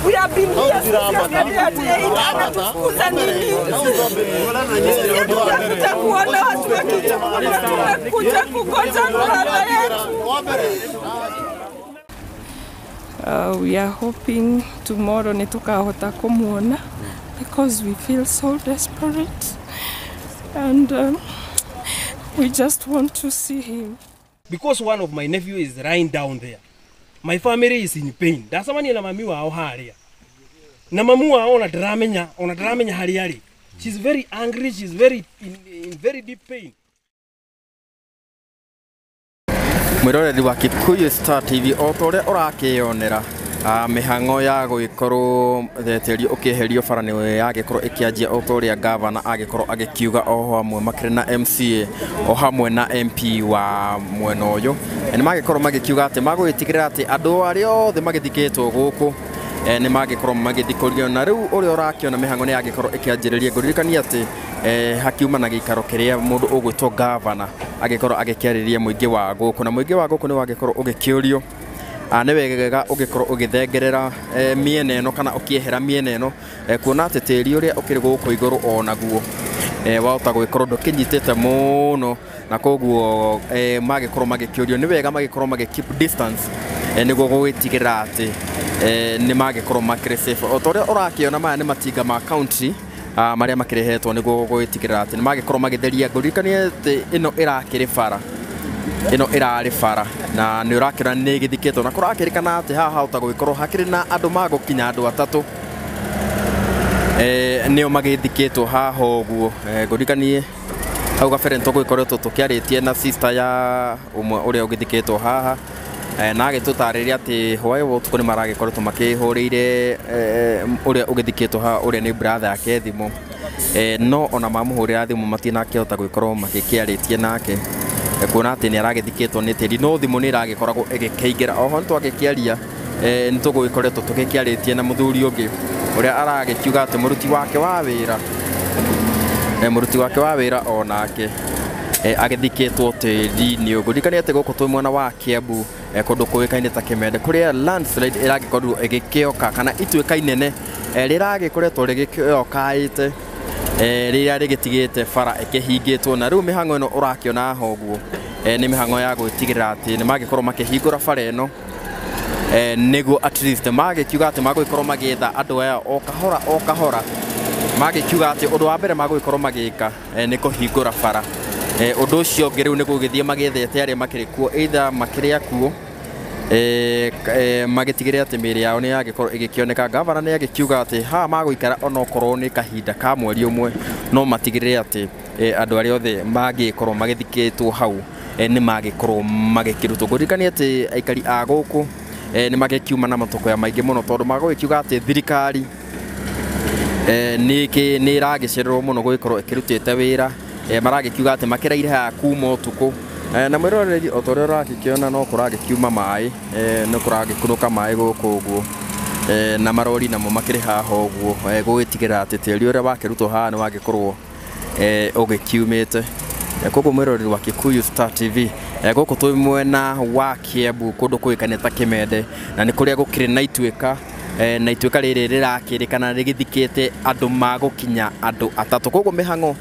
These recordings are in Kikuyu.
We have been here since yesterday at 8. Anatufukuza nini? Tunakuja kuona watu wakichukuliwa, tumekuja kungoja brother yetu. We are hoping tomorrow nitukahota kumuona because we feel so desperate and we just want to see him. Because one of my nephew is lying down there. My family is in pain. Ndacemania na mami wao haria. Na mamu wao ona ndiramenya haria ari. She's very angry, she's very in very deep pain. Mwiroreri wa Kikuyu Star TV o ta ũrĩa ũrakĩyonera mĩhang'o ya gũgĩkorwo tĩri ũkĩeherio bara nĩ yagĩkorwo ĩkĩanjia o ta ũrĩa gavana agĩkorwo agĩkiuga o hamwe makĩrĩ na MCA o hamwe na MP wa mwena ũyũ. Nĩ magĩkorwo magĩkiuga atĩ magũgĩtigĩrĩra atĩ andũ arĩa othe magĩthikĩtwo gũkũ nĩ magĩkorwo magĩthikũrio. Na rĩu ũrĩa ũrakĩona mĩhang'o nĩ yagĩkorwo ĩkĩanjĩrĩria. Ngũririkania atĩ hakiuma na gĩikaro kĩrĩa mũndũ ũgwĩtwo gavana agĩkorwo agĩkĩarĩria mũingĩ wa gũkũ, na mũingĩ wa gũkũ nĩ wagĩkorwo ũgĩkĩũrio nĩ wega ũgĩkorwo ũgĩthengerera mĩena ĩno kana ũkĩehera mĩena ĩno, kuona atĩ tĩri ũrĩa ũkĩrĩ gũkũ igũrũ onaguo wahota gũgĩkorwo ndũkĩnyitĩte mũno, na koguo magĩkorwo magĩkĩũrio nĩ wega magĩkorwo magĩ keep distance nĩguo gũgĩtigĩrĩra atĩ nĩ magĩkorwo makĩrĩ safe. O ta ũrĩa ũrakĩona maya nĩ matinga ma county marĩa makĩrehetwo nĩguo gũgĩtigĩrĩra atĩ nĩ magĩkorwo magĩtheria. Ngũririkanie atĩ ĩno ĩrakĩrĩ bara, ĩno ĩrarĩ bara na nĩ ũrakĩona nĩ ĩgĩthikĩtwo, na kũrakĩrĩkana atĩ haha hahota gũgĩkorwo hakĩrĩ na andũ magũkinya andũ atatũ nĩo magĩthikĩtwo haha ũguo. Ngũririkanie hau kabere nĩtũgũgĩkoretwo tũkĩarĩtie na sister ya ũmwe ũrĩa ũgĩthikĩtwo haha, na agĩtũtarĩria atĩ hwaĩ wa ũtukũ nĩ maragĩkoretwo makĩhũrĩire ũrĩa ũgĩthikĩtwo haha, ũrĩa nĩ brother yake thimũ, no ona mamũhũrĩra thimũ matinakĩhota gũgĩkorwo magĩkĩarĩtie nake, kuona atĩ nĩ aragĩthikĩtwo nĩ tĩri, no thimũ nĩ ĩragĩkoragwo ĩgĩkĩingĩra. Oho nĩtwagĩkĩaria nĩtũgũgĩkoretwo tũgĩkĩarĩtie na mũthuri ũngĩ ũrĩa aragĩkiuga atĩ mũruti wake wa wĩra mũruti wake wa wĩra onake agĩthikĩtwo tĩri-inĩ. Ngũririkanie atĩ gũkũ twĩ mwena wa Kiambu kũndũ kũĩkaine ta Kĩmende kũrĩa landslide ĩragĩkorirwo ĩgĩkĩoka kana ituĩka inene rĩragĩkoretwo rĩgĩkĩokaĩte rĩrĩa rĩgĩtigĩte bara ĩkĩhingĩtwo. Na rĩu mĩhang'o ĩno ũrakĩona haha ũguo nĩ mĩhang'o ya gwĩtigĩrĩra atĩ nĩ magĩkorwo makĩhingũra bara ĩno nĩguo at least magĩkiuga atĩ magũgĩkorwo magĩetha andũ aya o kahora o kahora. Magĩkiuga atĩ ũndũ wa mbere magũgĩkorwo magĩka nĩ kũhingũra bara. Ũndũ ũcio ũngĩ rĩu nĩ gũgĩthiĩ magĩethete arĩa makĩrĩ kuo, either makĩrĩ akuo magĩtigĩrĩra atĩ mĩĩrĩ yao nĩ yagĩkorwo ĩgĩkĩoneka. Gavana nĩ agĩkiuga atĩ haha magũikara onokorwo nĩ kahinda ka mweri ũmwe, no matigĩrĩre atĩ andũ arĩa othe mangĩkorwo magĩthikĩtwo hau nĩ magĩkorwo magĩkĩrutwo. Ngũririkanie atĩ aikari a gũkũ nĩ magĩkiuma na matũkũya maingĩ mũno, tondũ magũgĩkiuga atĩ thirikari nĩ ĩragĩcererwo mũno gũgĩkorwo ĩkĩrutĩte wĩra. Maragĩkiuga atĩ makĩraire haha kuma ũtukũ, na mwĩroreri o ta ũrĩa ũragĩkĩona no kũragĩkiuma maĩ, no kũragĩkunũka maĩ gũkũ ũguo, na marori namo makĩrĩ haha ũguo gũgĩtigĩrĩra atĩ tĩri ũrĩa wakĩrutwo haha nĩ wagĩkorwo ũgĩkiumĩte. Koguo mwĩroreri wa Kikuyu Star TV gũkũ twĩ mwena wa Kiambu kũndũ kũĩkaine ta Kĩmende, na nĩ kũrĩa gũkĩrĩ na ituĩka, na ituĩka rĩrĩ rĩrakĩrĩkana rĩgĩthikĩte andũ magũkinya andũ atatũ. Koguo mĩhang'o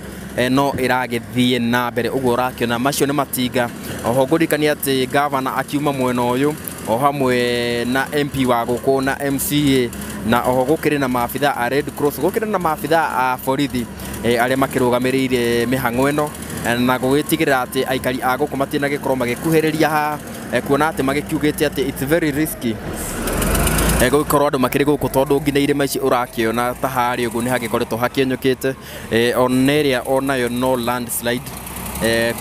no ĩragĩthiĩ na mbere ũguo ũrakĩona macio nĩ matinga. Oho ngũririkanie atĩ gavana akiuma mwena ũyũ o hamwe na MP wa gũkũ na MCA, na oho gũkĩrĩ na maabithaa a Red Cross, gũkĩrĩ na maabithaa a borithi arĩa makĩrũgamĩrĩire mĩhang'o ĩno, na gũgĩtigĩrĩra atĩ aikari a gũkũ matinagĩkorwo magĩkuhĩrĩria haha, kuona atĩ magĩkiugĩte atĩ it's very risky gũgĩkorwo andũ makĩrĩ gũkũ, tondũ nginya irĩma ici ũrakĩona ta harĩa ũguo nĩ hagĩkoretwo hakĩenyũkĩte, ona ĩrĩa onayo no landslide.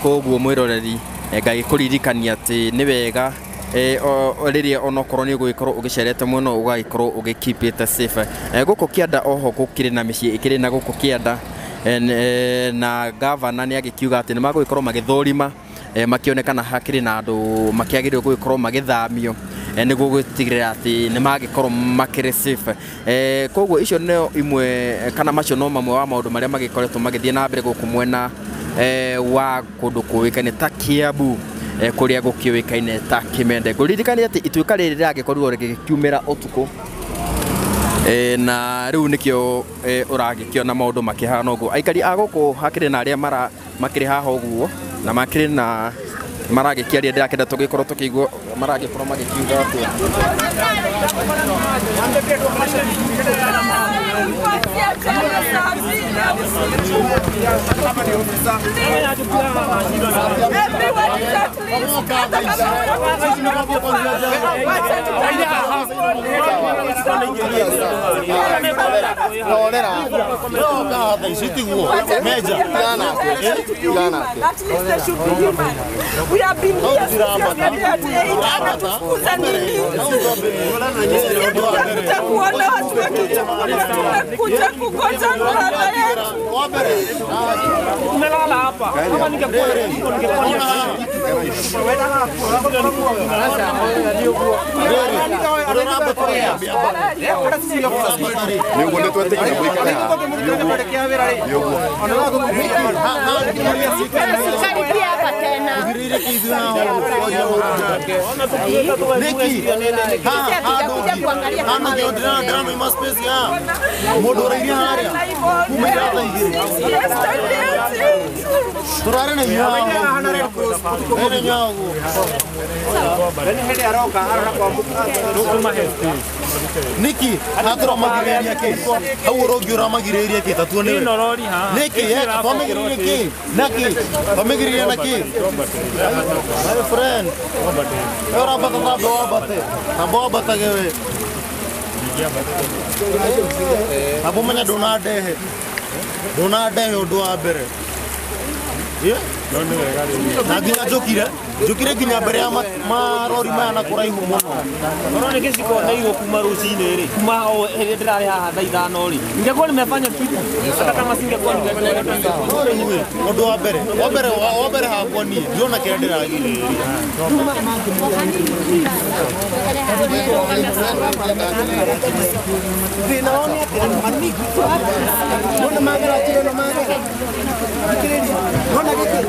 Koguo mwĩroreri ngagĩkũririkania atĩ nĩ wega rĩrĩa onokorwo nĩ ũgũgĩkorwo ũgĩcerete mũno ũgagĩkorwo ũgĩkeepĩte safe. Gũkũ kĩanda oho gũkĩrĩ na mĩciĩ ĩkĩrĩ na gũkũ kĩanda, na gavana nĩ agĩkiuga atĩ nĩ magũgĩkorwo magĩthũrima makĩonekana hakĩrĩ na andũ makĩagĩrĩirwo gũgĩkorwo magĩthamio nĩguo gũtigĩrĩra atĩ nĩ magĩkorwo makĩrĩ safe. Koguo icio nĩo imwe kana macio no mamwe wa maũndũ marĩa magĩkoretwo magĩthiĩ na mbere gũkũ mwena wa kũndũ kũĩkaine ta Kiambu, kũrĩa gũkĩũĩkaine ta Kĩmende. Ngũririkanie atĩ ituĩka rĩrĩ rĩragĩkorirwo rĩgĩkiumĩra ũtukũ. Na rĩu nĩkĩo ũragĩkĩona maũndũ makĩhana ũguo. Aikari a gũkũ hakĩrĩ na arĩa mara makĩrĩ haha ũguo na makĩrĩ na maragĩkĩaria, ndĩrakĩenda tũgĩkorwo tũkĩigua maragĩkorwo magĩkiuga atĩa. We have been here since yesterday at 8. Anatufukuza nini? Sisi kuona watu wakichukua, tumekuja kungoja brother yetu. Tumelala hapa. Kama ningekuwa ningekuwa Niki, atura ke, hau ũrongi ũramagirĩrĩria kĩ ta tuone we. Niki, twamĩgirĩrĩrie kĩ? Naki, twamĩgirĩrĩria na kĩ? My friend, we ũrambata tamba wambate, tamba wambatage we. Tamba ũmenye ndũnandehe, ndũnandehe ũndũ wa mbere. Na nginya njũkire nginya mbere ya marori maya na kũraihu mũno. Korwo nĩ gĩciko ndeirwo kuma rũcinĩ rĩ, kuma o hĩndĩ ndĩrarĩ haha thaa 5 rĩ, ingekuwa nimefanya kitu hata kama singekuwa ningekuwa. Ũndũ wa mbere wa mbere hakwa niĩ ndiona kĩrĩa ndĩragirĩrĩria. Thĩna wao nĩ atĩ nona magera njĩra ĩno magera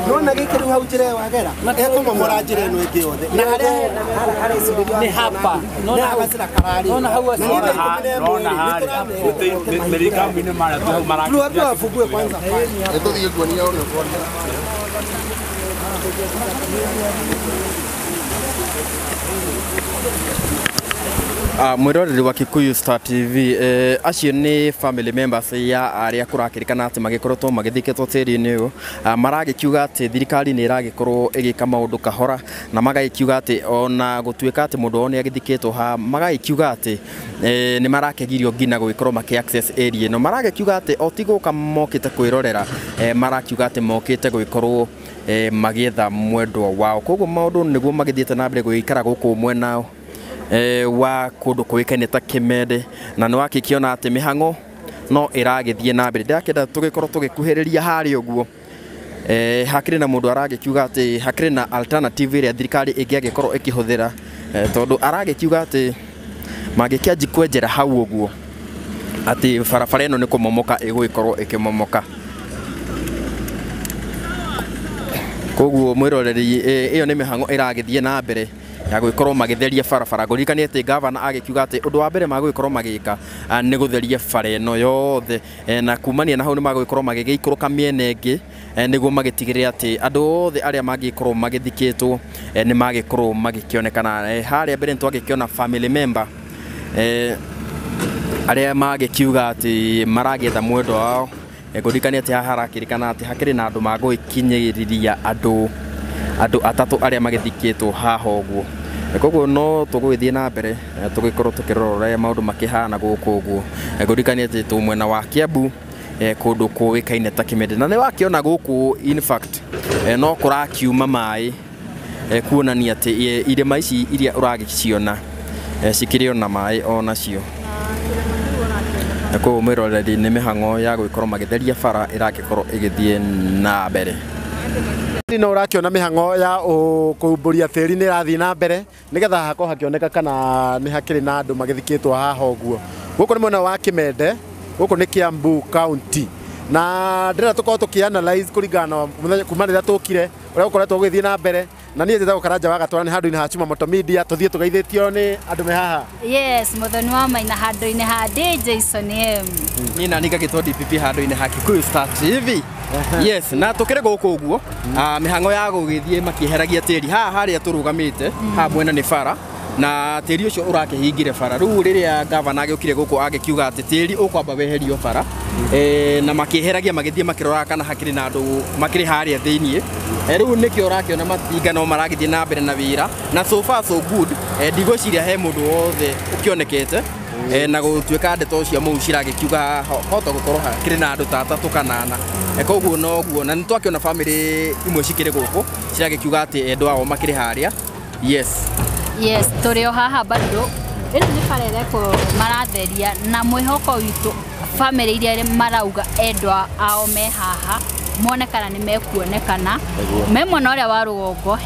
nona gĩkĩ rĩu hau njĩra ĩyo wagera ekũmomora njĩra ĩno ĩngĩ yothe na harĩa harecirĩrio nĩ hapa nona gacĩra kararĩ nona hau nona harĩa merikamu-inĩ marĩa tu hau mara tuambie wafungue kwanza nĩtũthiĩ kuonia ũrĩa ũkuonia. Mwiroreri wa Kikuyu Star TV, acio nĩ family members ya arĩa kũrakĩrĩkana atĩ magĩkoretwo magĩthikĩtwo tĩri-inĩ ũyũ. Maragĩkiuga atĩ thirikari nĩ ĩragĩkorwo ĩgĩka maũndũ kahora, na magagĩkiuga atĩ ona gũtuĩka atĩ mũndũ wao nĩ agĩthikĩtwo haha, magagĩkiuga atĩ nĩ marakĩgirio nginya gũgĩkorwo makĩ access area ĩno. Maragĩkiuga atĩ o ti gũka mokĩte kwĩrorera, marakiuga atĩ mokĩte gũgĩkorwo magĩetha mwendwa wao. Koguo maũndũ nĩguo magĩthiĩte na mbere gũgĩikara gũkũ mwena wa kũndũ kũĩkaine ta Kimende, na nĩ wakĩkĩona atĩ mĩhang'o no ĩragĩthiĩ na mbere. Ndĩrakĩenda tũgĩkorwo tũgĩkuhĩrĩria harĩa ũguo. Hakĩrĩ na mũndũ aragĩkiuga atĩ hakĩrĩ na alternative ĩrĩa thirikari ĩngĩagĩkorwo ĩkĩhũthĩra, tondũ aragĩkiuga atĩ mangĩkĩanji kwenjera hau ũguo atĩ barabara ĩno nĩ kũmomoka ĩgũgĩkorwo ĩkĩmomoka. Koguo mwĩroreri, ĩyo nĩ mĩhang'o ĩragĩthiĩ na mbere ya gũgĩkorwo magĩtheria barabara. Ngũririkanie atĩ gavana agĩkiuga atĩ ũndũ wa mbere magũgĩkorwo magĩka nĩ gũtheria bara ĩno yothe, na kumania na hau nĩ magũgĩkorwo magĩgĩikũrũka mĩena ĩngĩ nĩguo magĩtigĩrĩre atĩ andũ othe arĩa mangĩkorwo magĩthikĩtwo nĩ magĩkorwo magĩkĩonekana. Harĩa mbere nĩ twagĩkĩona family member arĩa magĩkiuga atĩ maragĩetha mwendwa wao. Ngũririkanie atĩ haha harakĩrĩkana atĩ hakĩrĩ na andũ magũgĩkinyĩrĩria andũ atatũ arĩa magĩthikĩtwo haha ũguo. Koguo no tũgũgĩthiĩ na mbere tũgĩkorwo tũkĩrora ũrĩa maũndũ makĩhana gũkũ ũguo. Ngũririkanie atĩ twĩ mwena wa Kiambu, kũndũ kũĩkaine ta Kimende, na nĩ wakĩona gũkũ in fact no kũrakiuma maĩ, kuonania atĩ irĩma ici iria ũragĩciona cikĩrĩ ona maĩ onacio. Koguo mwĩroreri, nĩ mĩhang'o ya gũgĩkorwo magĩtheria bara ĩragĩkorwo ĩgĩthiĩ na mbere. No ũrakĩona mĩhang'o ya kũmbũria tĩri nĩ ĩrathiĩ na mbere nĩgetha hakorwo hakĩoneka kana nĩ hakĩrĩ na andũ magĩthikĩtwo haha ũguo. Gũkũ nĩ mwena wa Kimende, gũkũ nĩ Kiambu County, na ndĩrenda tũkorwo tũkĩ analyze kũringana na mũthenya kuma rĩrĩa tũkire ũrĩa gũkoretwo gũgĩthiĩ na mbere, Na niĩ njĩtagwo Karanja wa Gatwara, nĩ handũ-inĩ ha Chuma Moto Media, tũthiĩ tũgeithĩtio nĩ andũ me haha. Yes, Muthoni wa Maina handũ-inĩ ha Jason M. Niĩ nani ngagĩtwo DPP handũ-inĩ ha Kikuyu Star TV. Yes, na tũkĩrĩ gũkũ ũguo, mĩhang'o ya gũgĩthiĩ makĩeheragia tĩri haha harĩa tũrũgamĩte, haha mwena nĩ bara na tĩri ũcio ũrakĩhingire bara. Rĩu rĩrĩa gavana agĩũkire gũkũ agĩkiuga atĩ tĩri ũkwamba weherio bara, na makĩeheragia magĩthiĩ makĩroraga kana hakĩrĩ na andũ makĩrĩ harĩa thĩiniĩ. Rĩu nĩkĩo ũrakĩona matinga no maragĩthiĩ na mbere na wĩra, na so far so good. Ndigwĩciria he mũndũ wothe ũkĩonekete, na gũtuĩka ndeto cia mũu ciragĩkiuga hota gũkorwo hakĩrĩ na andũ ta atatũ kana ana. Koguo noguo, na nĩtwakĩona bamĩrĩ imwe cikĩrĩ gũkũ ciragĩkiuga atĩ endwa ao makĩrĩ harĩa. Yes. Yes, tũrĩ o haha bado. Ĩno nĩ bara ĩrekwo maratheria, na mwĩhoko witũ bamĩrĩ iria marauga endwa ao me haha mone kana nĩ mekuonekana. Me mwena ũrĩa wa rũgongo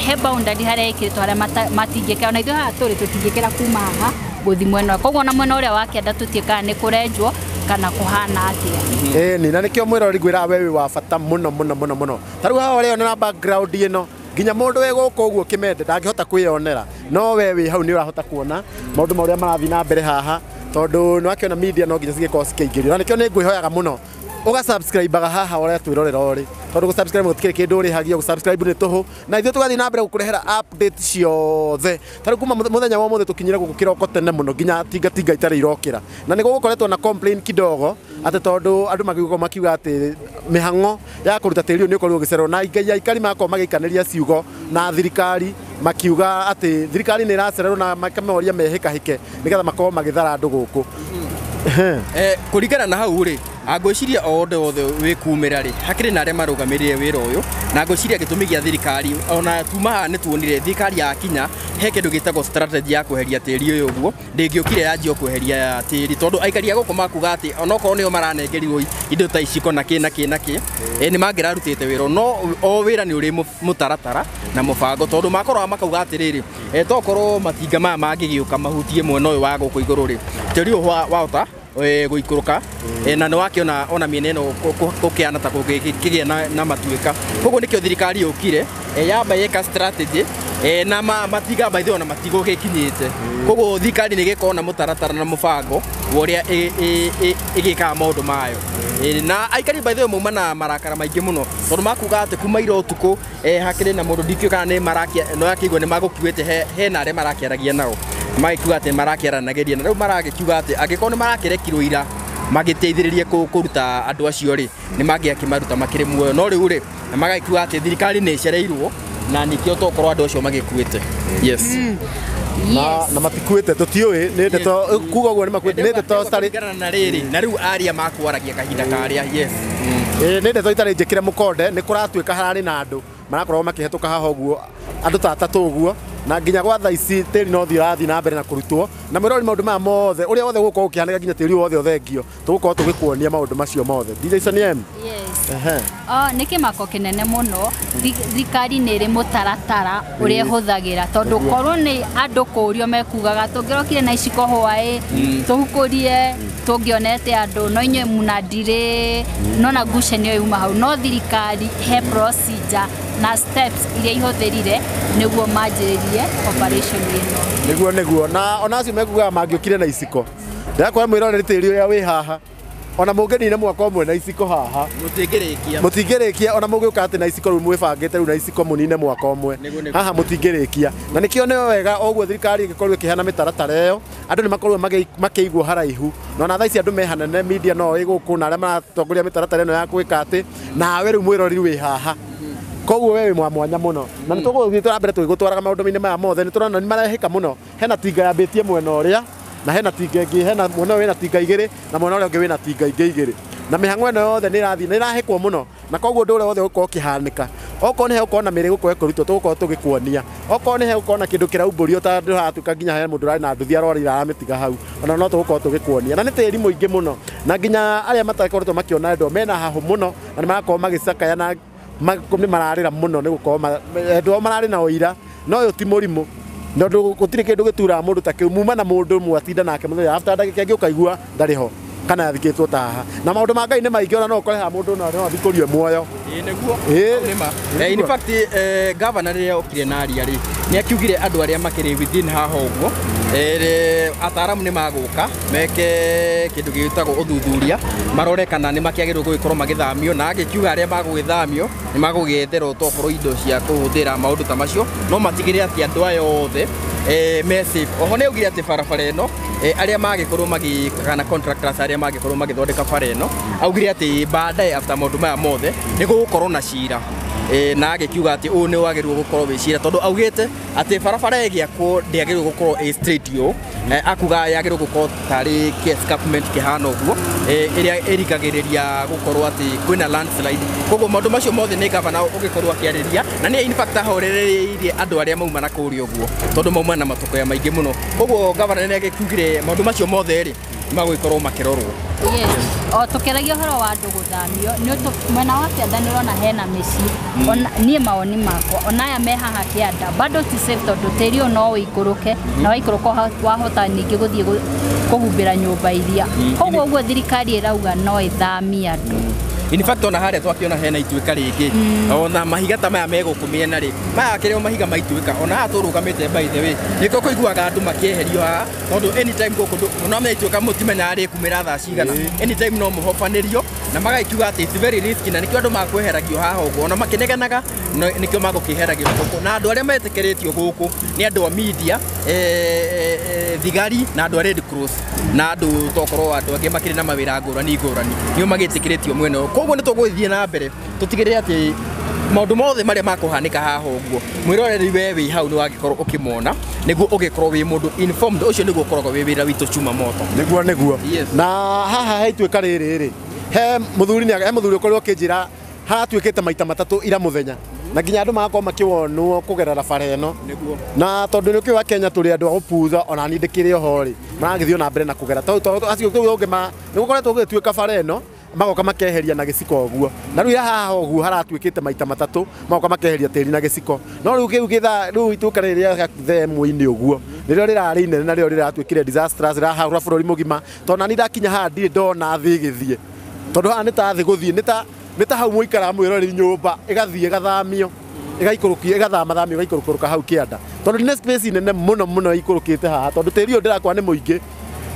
he boundary harĩa ĩkĩrĩtwo harĩa matingĩkĩra, ona ithuĩ haha tũrĩ tũtingĩkĩra kuma haha gũthiĩ mwena. Koguo ona mwena ũrĩa wa kĩanda tũtiĩ kana nĩ kũrenjwo kana kũhana atĩa. Ĩni, na nĩkĩo mwĩrori ngwĩraga we wĩ wa bata mũno mũno mũno mũno. Ta rĩu haha ũreyonera background ĩno, nginya mũndũ wĩ gũkũ ũguo kĩmende ndangĩhota kwĩyonera, no we wĩ hau nĩ ũrahota kuona maũndũ marĩa marathiĩ na mbere haha, tondũ nĩ wakĩona media no nginya cigĩkorwo cikĩingĩrio. Na nĩkĩo nĩ ngwĩhoyaga mũno ũga-subscribe-aga haha ũrĩa twĩrorera ũrĩ, tondũ gũ-subscribe gũtikĩrĩ kĩndũ ũrĩhagio, gũ-subscribe nĩ tũhũ, na ithuĩ tũgathiĩ na mbere gũkũrehera update ciothe. Ta rĩu kuma mũthenya wa ũmũthĩ tũkinyire gũkũ kĩroko tene mũno nginya tingatinga itarĩ irokĩra, na nĩ gũgũkoretwo na complain kidogo atĩ tondũ andũ magĩũka makiuga atĩ mĩhang'o ya kũruta tĩri ũyũ nĩ ũkorirwo ũgĩcererwo, na aikari magakorwo magĩikanĩria ciugo na thirikari makiuga atĩ thirikari nĩ ĩracererwo na makamoria mehĩkahĩke nĩgetha makorwo magĩthara andũ gũkũ. Kũringana na hau rĩ, ngwĩciria o ũndũ wothe wĩkumĩra rĩ, hakĩrĩ na arĩa marũgamĩrĩire wĩra ũyũ, na ngwĩciria gĩtũmi gĩa thirikari ona tuma haha nĩ tuonire thirikari yakinya he kĩndũ gĩtagwo strategy ya kweheria tĩri ũyũ ũguo, ndĩngĩũkire yanjie kweheria tĩri tondũ aikari a gũkũ makuga atĩ onokorwo nĩo maranengerirwo indo ta iciko na kĩ na kĩ na kĩ, nĩ mangĩrarutĩte wĩra, no o wĩra nĩ ũrĩ mũtaratara na mũbango, tondũ makorwo makauga atĩrĩrĩ, tokorwo matinga maya mangĩgĩũka mahutie mwena ũyũ wa gũkũ igũrũ rĩ, tĩri ũyũ wahota gũikũrũka, na nĩ wakĩona ona mĩena ĩno gũkĩana ta kũngĩkĩgĩa na matuĩka. Koguo nĩkĩo thirikari yũkire yamba yeka strategy, na matinga by the way ona matigũgĩkinyĩte. Koguo thirikari nĩ ĩgĩkorwo na mũtaratara na mũbango wa ũrĩa ĩgĩkaga maũndũ mayo. Na aikari by the way mauma na marakara maingĩ mũno, tondũ makuga atĩ kuma ira ũtukũ hakĩrĩ na mũndũ ndikĩũĩ kana nĩ marakia, no akĩigua nĩ magũkuĩte hena arĩa marakĩaragia nao, magĩkiuga atĩ marakĩaranagĩria, na rĩu maragĩkiuga atĩ angĩkorwo nĩ marakĩrekirwo ira magĩteithĩrĩrie kũruta andũ acio rĩ, nĩ mangĩakĩmaruta makĩrĩ muoyo, no rĩu rĩ magagĩkiuga atĩ thirikari nĩ ĩcereirwo na nĩkĩo tokorwo andũ acio magĩkuĩte. Yes. Na matikuĩte tũtiũĩ nĩ ndeto kuga ũguo nĩ makuĩte, nĩ ndeto citarĩ na rĩrĩ na rĩu aria makwaragia kahinda karĩa. Yes. Nĩ ndeto itarĩ njĩkĩre mũkonde, nĩ kũratuĩka hararĩ na andũ marakorwo makĩhetũka haha ũguo, andũ ta atatũ ũguo, na nginya gwa thaa ici tĩri no ũrathiĩ na mbere na kũrutwo, na mwĩrori maũndũ maya mothe ũrĩa wothe gũgũkorwo ũkĩhanĩka nginya tĩri wothe ũthengio, tũgũkorwo tũgĩkuonia maũndũ macio mothe. Jason M. Yes. Nĩ kĩmako kĩnene mũno, thirikari nĩ ĩrĩ mũtaratara ũrĩa ĩhũthagĩra, tondũ korwo nĩ andũ kũũrio mekugaga tũngĩrokire na iciko hwaĩ tũhukũrie tũngĩonete andũ, no inyuĩ mũnandirĩ no na ngucanio yuma hau, no thirikari he procedure na steps iria ihũthĩrire nĩguo manjĩrĩrie operation ĩno. Nĩguo nĩguo, na ona acio mekugaga mangĩũkire na iciko, ndĩrakwĩra mwĩroreri tĩri ũrĩa wĩ haha, ona mũngĩnina mwaka ũmwe na iciko haha mũtingĩrĩkia, ona mũngĩũka atĩ na iciko rĩu mwĩbangĩte rĩu na iciko mũnine mwaka ũmwe haha mũtingĩrĩkia. Na nĩkĩo nĩ wega ũguo thirikari ĩgĩkorwo ĩkĩheana mĩtaratara ĩyo, andũ nĩ makorwo makĩigwo haraihu, na ona thaa ici andũ me hanene, media no ĩgũkũ na arĩa maratongoria mĩtaratara ĩno ya gwĩka atĩ nawe rĩu mwĩroreri wĩ haha, koguo we wĩ mwa mwanya mũno, na nĩ tũgũthiĩ tũra mbere tũgĩgũtwaraga maũndũ-inĩ maya mothe, nĩ tũrona nĩ marehĩka mũno. Hena tinga yambĩtie mwena ũrĩa, na hena tinga ĩngĩ, hena mwena ũyũ wĩna tinga igĩrĩ, na mwena ũrĩa ũngĩ wĩna tinga ingĩ igĩrĩ, na mĩhang'o ĩno yothe nĩ ĩrathiĩ nĩ ĩrahĩkwo mũno, na koguo ũndũ ũrĩa wothe ũgũkorwo ũkĩhanĩka, okorwo nĩ hegũkorwo na mĩrĩ gũkorwo ĩkũrutwo tũgũkorwo tũgĩkuonia, okorwo nĩ hegũkorwo na kĩndũ kĩraumbũrio ta andũ haratuĩka nginya he mũndũ ũrarĩ na nduthi arorire aramĩtiga hau, ona no tũgũkorwo tũgĩkuonia. Na nĩ tĩri mũingĩ mũno, na nginya arĩa matakoretwo makĩona andũ mena hahũ mũno, na nĩ marakorwo magĩcakaya na nĩ mararĩra mũno nĩ gũkorwo andũ ao mararĩ na ũira, no ũyũ ti mũrimũ, tondũ gũtirĩ kĩndũ gĩturaga mũndũ ta kĩu, muma na mũndũ mwatinda nake mũthenya after ndagĩka ĩngĩ ũkaigua ndarĩ ho kana athikĩtwo ta haha. Na maũndũ ma Ngai nĩ maingĩ, ona no ũkore haha mũndũ no athikũrio muoyo. Nĩguo nĩma. In fact governor rĩrĩa okire na aria rĩ nĩ akiugire andũ arĩa makĩrĩ within haha ũguo ataaramu nĩ magũka meke kĩndũ gĩgĩtagwo ũthuthuria marore kana nĩ makĩagĩrĩirwo gũgĩkorwo magĩthamio na agĩkiuga arĩa magũgĩthamio nĩ magũgĩetherwo tokorwo indo cia kũhũthĩra maũndũ ta macio no matigĩrĩre atĩ andũ aya othe me safe. Oho nĩ augire atĩ barabara ĩno arĩa magĩkorwo magĩ kana contractors arĩa magĩkorwo magĩthondeka bara ĩno augire atĩ baadaye after maũndũ maya mothe nĩ gũgũkorwo na cira na agĩkiuga atĩ ũũ nĩ wagĩrĩirwo gũkorwo wĩ cira tondũ augĩte atĩ barabara ĩgĩakwo ndĩagĩrĩirwo gũkorwo ĩ straight ũũ akuga yagĩrĩirwo gũkorwo tarĩ escarpment kĩhana ũguo ĩrĩa ĩrigagĩrĩria gũkorwo atĩ kwĩna landslide. Koguo maũndũ macio mothe nĩ gavana ũgĩkorwo akĩarĩria na nĩ in fact ahorereirie andũ arĩa mauma na kũrĩa ũguo tondũ mauma na matũkũya maingĩ mũno. Koguo gavana nĩ agĩkiugire maũndũ macio mothe rĩ magũgĩkorwo makĩrorwo. Yes, o tukĩragia ũhoro wa andũ gũthamio nĩ mwena wa kĩanda nĩ ũrona hena mĩciĩ ona niĩ mawoni makwa ona aya me haha kĩanda bado ti safe tondũ tĩri ũyũ no ũikũrũke na waikũrũka wahota ningĩ gũthiĩ kũhumbĩra nyũmba iria koguo ũguo thirikari ĩrauga no ĩthamie andũ. In fact ona harĩa twakĩona hena ituĩka rĩngĩ ona mahiga ta maya megũkũ mĩena rĩ maya akĩrĩ o mahiga ma ituĩka ona haha tũrũgamĩte by the way nĩkĩo kũiguaga andũ makĩeherio haha tondũ anytime gũkũ mũno ituĩka mũtimenyaga rĩkumĩra thaa cigana anytime no mũhobanĩrio na magagĩkiuga atĩ it's very risky na nĩkĩo andũ makweheragio haha ũguo ona makĩneganaga nĩkĩo magũkĩheragio gũkũ na andũ arĩa metĩkĩrĩtio gũkũ nĩ andũ a media thigari na andũ a Red Cross na andũ tokorwo andũ angĩ makĩrĩ na mawĩra ngũrani ngũrani nĩo magĩtĩkĩrĩtio mwena ũyũ. Koguo nĩ tũgũgĩthiĩ na mbere tũtigĩrĩre atĩ maũndũ mothe marĩa makũhanĩka haha ũguo mwĩroreri we wĩ hau nĩ wagĩkorwo ũkĩmona nĩguo ũgĩkorwo wĩ mũndũ informed. Ũcio nĩguo ũkoragwo wĩ wĩra witũ Chuma Moto. Nĩguo nĩguo. Na haha he ituĩka rĩrĩ rĩ he mũthuri nĩ he mũthuri ũkorirwo ũkĩnjĩra haratuĩkĩte maita matatũ ira mũthenya na nginya andũ magakorwo makĩwonwo kũgerera bara ĩno na tondũ nĩ ũkĩũĩ wa Kenya tũrĩ andũ a gũpuza ona niĩ ndĩkĩrĩ oho rĩ maragĩthiĩ na mbere na kũgera tondũ acio kũu ũngĩ nĩ gũkoretwo gũgĩtuĩka bara ĩno magoka makeheria na gĩciko ũguo na rĩu haha ũguo haratuĩkĩte maita matatũ magoka makeheria tĩri na gĩciko no rĩu kĩu gĩthaa rĩu ituĩka rĩrĩ rĩa themũ-inĩ ũguo nĩrĩo rĩrarĩ inene na rĩo rĩratuĩkire disastrous rĩrahahũra bũrũri mũgima tondũ nani ndakinya haha ndirĩ ndona thĩ ĩgĩthiĩ tondũ haha nĩ ta thĩ gũthiĩ nĩ ta hau mũikaraga mwĩroreri nyũmba ĩgathiĩ ĩgathamio ĩgaikũrũkio ĩgathamathamio ĩgaikũrũkũrũka hau kĩanda tondũ nĩ space nene mũno mũno ĩikũrũkĩte haha tondũ tĩri ũyũ ndĩrakwa nĩ mũingĩ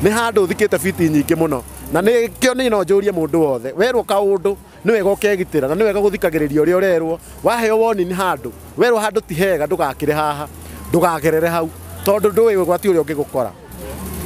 nĩ handũ ũthikĩte fiti nyingĩ mũno na nĩkĩo niĩ no njũrie mũndũ wothe werwo kaũndũ nĩ wega ũkegitĩra na nĩ wega gũthikagĩrĩria ũrĩa ũrerwo waheo woni nĩ handũ werwo handũ ti hega ndũgakĩre haha ndũgagerere hau tondũ ndũĩ ũgwati ũrĩa ũngĩgũkora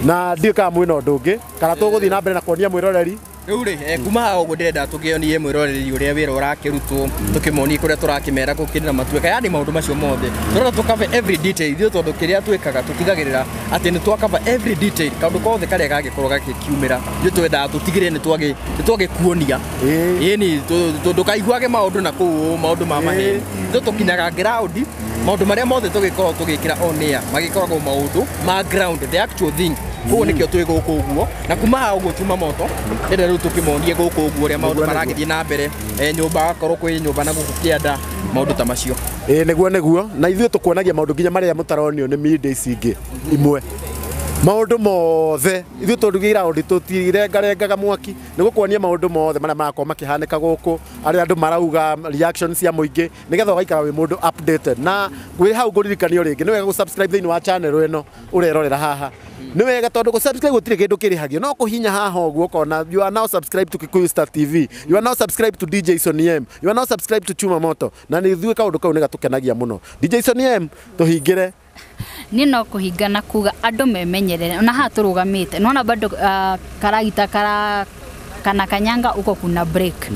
na ndiũĩ kana mwĩna ũndũ ũngĩ kana tũgũthiĩ na mbere na kuonia mwĩroreri. Rĩu rĩ kuma haha ũguo ndĩrenda tũkĩonie mwĩroreri ũrĩa wĩra ũrakĩrutwo tũkĩmonie kũrĩa tũrakĩmera gũkĩrĩ na matuĩka yani maũndũ macio mothe tũrenda tũcover every detail ithuĩ tondũ kĩrĩa twĩkaga tũtigagĩrĩra atĩ nĩ twacover every detail kaũndũ kothe karĩa gagĩkorwo gagĩkiumĩra ithuĩ twendaga tũtigĩrĩre nĩ twagĩkuonia ĩni ndũkaiguage maũndũ na kũu maũndũ ma maheni ithuĩ tũkinyaga ground maũndũ marĩa mothe tũgĩkorwo tũgĩkĩra on air magĩkoragwo maũndũ ma ground the actual thing. Koguo nĩkĩo twĩ gũkũ ũguo na kuma haha ũguo Chuma Moto ndĩrenda rĩu tũkĩmonie gũkũ ũguo ũrĩa maũndũ maragĩthiĩ na mbere nyũmba akorwo kwĩ nyũmba na gũkũ kĩanda maũndũ ta macio. Nĩguo nĩguo na ithuĩ tũkuonagia maũndũ nginya marĩa mũtaronio nĩ media ici ingĩ imwe maũndũ mothe ithuĩ tũrugĩra ũndũ tũtirengarengaga mwaki nĩ gũkuonia maũndũ mothe marĩa marakorwo makĩhanĩka gũkũ arĩa andũ marauga reactions cia mũingĩ nĩgetha ũgaikara wĩ mũndũ updated na wĩ hau ngũririkanio rĩngĩ nĩ wega gũ-subscribe thĩinĩ wa channel ĩno ũrerorera haha nĩ wega tondũ gũ-subscribe gũtirĩ kĩndũ kĩrĩhagio no kũhinya haha ũguo ũkona you are now subscribed to Kikuyu Star TV, you are now subscribed to DJ Sonny M, you are now subscribed to Chuma Moto na nĩ ithuĩ kaũndũ kau nĩ gatũkenagia mũno. DJ Sonny M tũhingĩre Niĩ no kũhingana kuga andũ memenyerere ona haha tũrũgamĩte nona bado karagita kara kana kanyanga uko kuna break.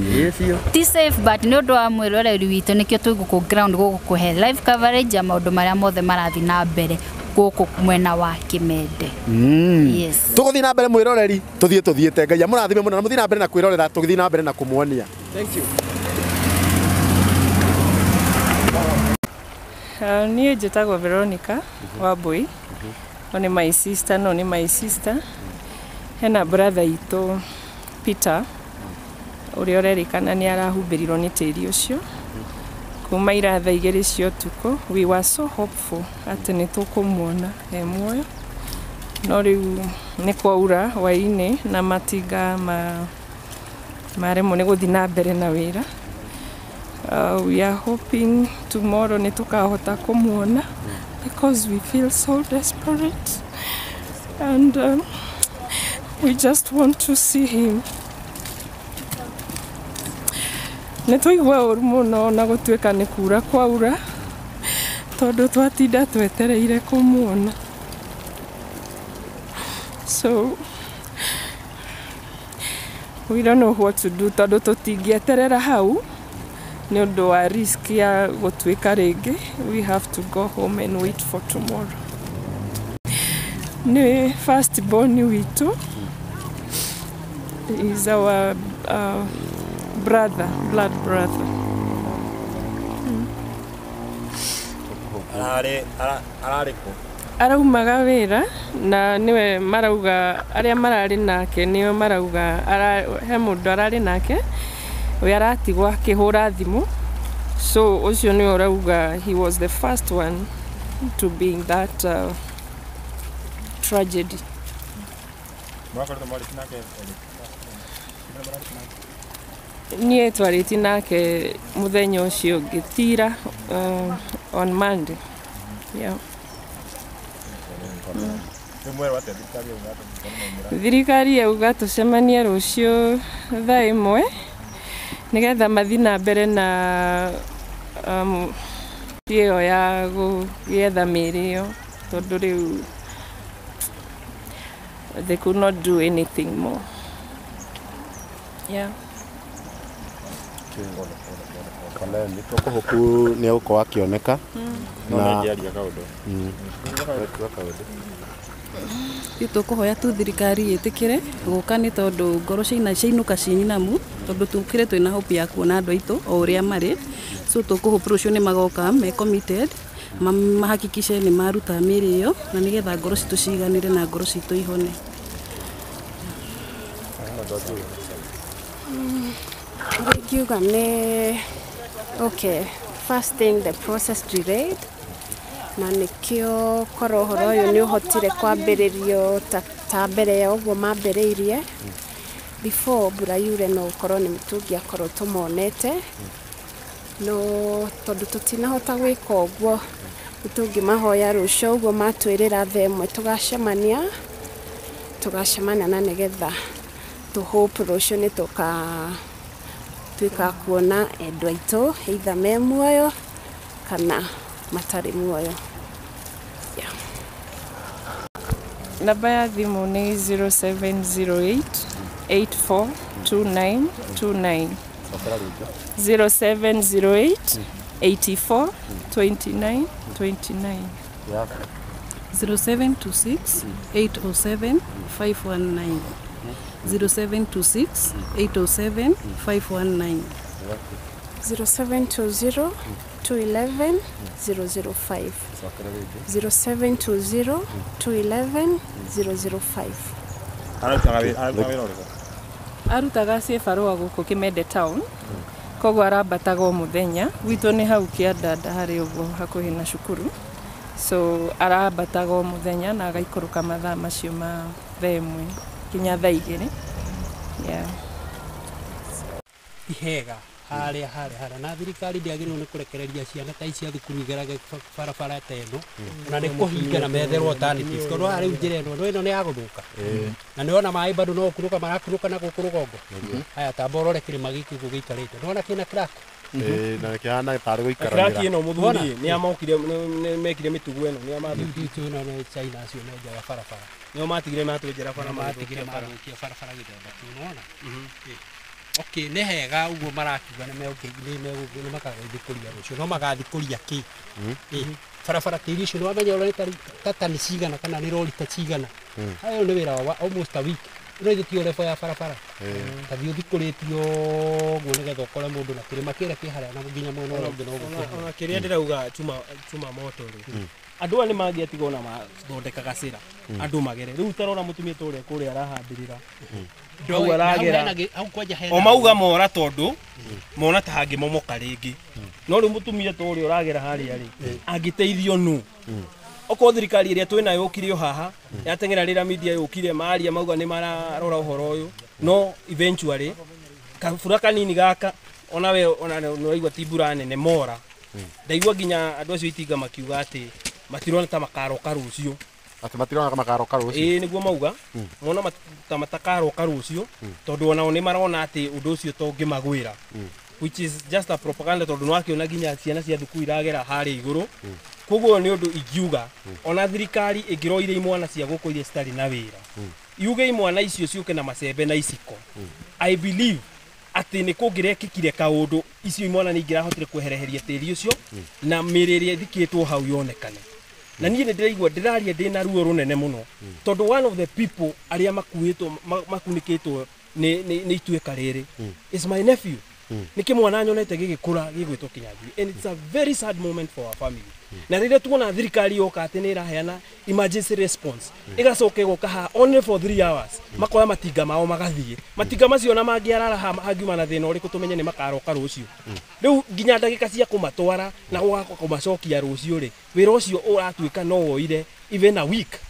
Ti safe but nĩ ũndũ wa mwĩroreri witũ nĩkĩo twĩ gũkũ ground gũkũ kũhe live coverage ya maũndũ marĩa mothe marathiĩ na mbere gũkũ mwena wa Kimende. Yes. Tũgũthiĩ na mbere mwĩroreri tũthiĩ tũthiĩte Ngai amũrathime mũno na mũthiĩ na mbere na kwĩrorera tũgĩthiĩ na mbere na kũmuonia. Thank you. Niĩ njĩtagwo Veronica Wambui. No nĩ my sister, no nĩ my sister. Hena brother itũ Peter ũrĩa ũrerĩkana nĩ arahumbĩrirwo nĩ tĩri ũcio kuma ira thaa igĩrĩ cia ũtukũ. We were so hopeful atĩ nĩ tũkũmuona e muoyo no rĩu nĩ kwaura hwaĩ-inĩ na matinga maremwo nĩ gũthiĩ na mbere na wĩra. We are hoping tomorrow nĩ tũkahota kũmuona because we feel so desperate and we just want to see him. Nĩ twaigua ũru mũno na gũtuĩka nĩ kura kwaura tondũ twatinda twetereire kũmuona. So we don't know what to do tondũ tũtingĩeterera hau nĩ ũndũ wa risk ya gũtuĩka rĩngĩ. We have to go home and wait for tomorrow. Nĩ first born witũ. Is our brother, blood brother. Ararĩ kũ? Araumaga wĩra na nĩwe marauga arĩa mararĩ nake nĩo marauga he mũndũ ararĩ nake we aratigwo akĩhũra thimũ, so ũcio nĩwe ũrauga he was the first one to be in that tragedy. Niĩ twarĩtie nake mũthenya ũcio ũngĩ tira on Monday. Yeah. Thirikari yauga tũcemanie rũciũ thaa 1 nĩgetha mathiĩ na mbere na ĩyo ya gũetha mĩĩrĩ ĩyo tondũ rĩu they could not do anything more. Yeah. Nĩ tũkũhoku nĩ egũkorwo akĩoneka na kaũndũ. Ithuĩ tũkũhoya tu thirikari ĩtĩkĩre gũka nĩ tondũ ngoro ciainũka ciĩ nyinamu tondũ tũkĩre twĩna hope ya kuona andũ aitũ o ũrĩa marĩ, so tũkũhope rũciũ nĩ magoka me committed mahakikishe nĩ maruta mĩĩrĩ ĩyo na nĩgetha ngoro citũ ciganĩre na ngoro citũ ihone. Ingiuga nĩ okay, first thing the process delayed na nĩkĩo korwo ũhoro ũyũ nĩ ũhotire kwambĩrĩrio ta mbere ya ũguo mambĩrĩirie before mbura yure no ũkorwo nĩ tũngĩakorwo tũmonete, no tondũ tũtinahota gwĩka ũguo nĩtũngĩmahoya rũciũ ũguo matwĩrĩra thaa 1 tũgacemania na nĩgetha tũ hope rũciũ nĩ tũkatuĩka kuona endwa aitũ either me muoyo kana matarĩ muoyo. Yeah. Namba ya thimũ nĩ 0708 842929. 0708 84 29 29. 0726 807 519. 0726 807 519. 0720 211 005. 0720 211 005. Arutaga cibarũa gũkũ Kimende town, koguo arambataga o mũthenya. Gwitũ nĩ hau Kĩandanda harĩ ũguo hakuhĩ na cukuru, so arambataga o mũthenya na agaikũrũka mathaa macio ma thaa 1 nginya thaa 2. Yeah. Ti hega harĩa na thirikari ndĩagĩrĩirwo nĩ kũrekereria ciana ta ici cia thukuru igerage barabara ta ĩno na nĩ kũhinga na metherwo alternatives tondũ haha rĩu njĩra ĩno nĩ ya gũthũka na nĩ wona maĩ bado no gũkunũka marakunũka na gũkũ rũgongo. Haya tamba ũrore kĩrĩma gĩkĩ ũguo gĩikarĩte nĩwona kĩna crack na kĩhana tarĩ gũikaranĩra crack ĩno mũthuri nĩ amokire mekire mĩtugo ĩno nĩ amathũkirie ĩno nĩ China acio menjaga barabara nĩo matigire matwenjera bara matigire mathũkia barabara gĩthemba kĩu nĩwona. Okay, nĩ hega ũguo marakiuga nĩ makagathikũria rũciũ no magathikũria kĩ barabara tĩri ũcio nĩwamenya ũrĩa ta tani cigana kana nĩ rori ta cigana. Hayo nĩ wĩra wa almost a week. Ĩno ithuĩ ti level ya barabara ta thiĩ ũthikũrĩtio ũguo nĩgetha ũkore mũndũ na kĩrĩma kĩrĩa kĩ harĩa na nginya mwena ũrĩa ũngĩ no ũguo. Ona kĩrĩa ndĩrauga chuma moto rĩ andũ aya nĩ mangĩatiga ona mathondeka gacĩra andũ magere rĩu tarora mũtumia ta ũrĩa kũrĩa arahandĩrĩra hau aragera o mauga mora tondũ mona ta hangĩmomoka rĩngĩ no rĩu mũtumia ta ũrĩa ũragera harĩa rĩ angĩteithio nũ okorwo thirikari ĩrĩa twĩnayo yũkire o haha yateng'era rĩrĩa media yũkire maria mauga nĩ mararora ũhoro ũyũ no eventually kabura kanini gaka Ona we ona nĩ waigua ti mbura nene mora. Ndaigua nginya andũ acio itinga makiuga atĩ matirona ta makaroka rũciũ. Atĩ matirona ta makaroka rũciũ. Ĩĩ nĩguo mauga. Mona ta matakaroka rũciũ tondũ onao nĩ marona atĩ ũndũ ũcio to ũngĩmagwĩra. Which is just a propaganda tondũ nĩwakĩona nginya ciana cia thukuru iragera harĩa igũrũ. Koguo nĩ ũndũ ingiuga ona thirikari ĩngĩroire imwana cia gũkũ iria citarĩ na wĩra. Yuge imwana icio ciũke na macembe na iciko. I believe atĩ nĩ kũngĩrekĩkire kaũndũ icio imwana nĩ ingĩrahotire kwehereheria tĩri ũcio na mĩrĩ ĩrĩa ĩthikĩtwo hau yonekane. Na niĩ nĩ ndĩraigua ndĩraria ndĩ na ruo rũnene mũno tondũ one of the people arĩa makuĩtwo makunĩkĩtwo nĩ ituĩka rĩrĩ is my nephew. Nĩ kĩmwana nyonete gĩgĩkũra gĩgwĩtwo Kinyanjui, and it's a very sad moment for our family. Na rĩrĩa tuona thirikari yoka atĩ nĩ ĩraheana emergency response ĩgacoka ĩgoka haha only for 3 hours makoya matinga mao magathiĩ. Matinga macio na mangĩarara haha hangiuma na thĩna ũrĩkũ tũmenye nĩ makaroka rũciũ. Rĩu nginya ndagĩka cia kũmatwara na gũgacoka kũmacokia rũciũ rĩ, wĩra ũcio ũratuĩka no woire even a week.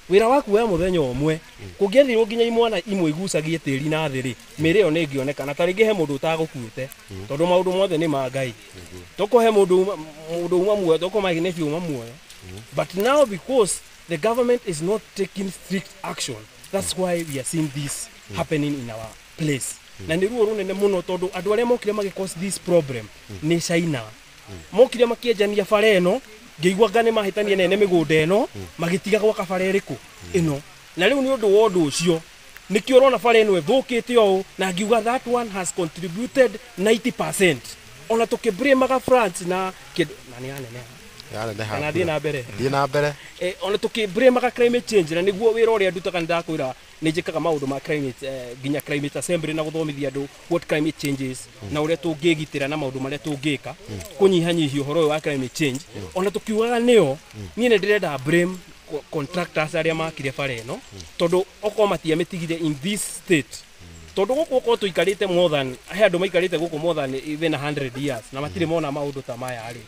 Wĩra waku wa mũthenya ũmwe kũngĩethirwo nginya imwana imwe igucagie tĩri na thĩ rĩ, mĩrĩ ĩyo nĩ ĩngĩonekana. Ta rĩngĩ he mũndũ ũtagũkuĩte tondũ maũndũ mothe nĩ ma Ngai. Toko he mũndũ uma muoyo, toko my nephew uma muoyo. But now because the government is not taking strict action, that's why we are seeing this happening in our place. Na nĩ ruo rũnene mũno tondũ andũ arĩa mokire magĩ cause this problem nĩ China. Mokire makĩenjania bara ĩno, ngĩigua nga nĩ mahĩtania nene mĩgũnda ĩno, magĩtiga gwaka bara ĩrĩkũ ĩno. Na rĩu nĩ ũndũ wa ũndũ ũcio nĩkĩo ũrona bara ĩno ĩthũkĩte ũũ, na ngiuga that one has contributed 90%. Ona tũkĩblamaga France na kĩndũ na nĩ yaneneha. Kana thiĩ na mbere. Thiĩ na mbere. Ona tũkĩblamaga climate change, na nĩguo wĩra ũrĩa ndutaga nĩ ndakwĩra nĩ njĩkaga maũndũ ma climate, nginya climate assembly na gũthomithia andũ what climate change is na ũrĩa tũngĩgitĩra na maũndũ marĩa tũngĩka kũnyihanyihia ũhoro ũyũ wa climate change. Ona tũkiugaga nĩo, niĩ nĩ ndĩrenda blame contractors arĩa makire bara ĩno tondũ okorwo matiamĩtigire in this state. Tondũ gũkũ okorwo tũikarĩte more than, he andũ maikarĩte gũkũ more than even 100 years na matirĩ mona maũndũ ta maya rĩ.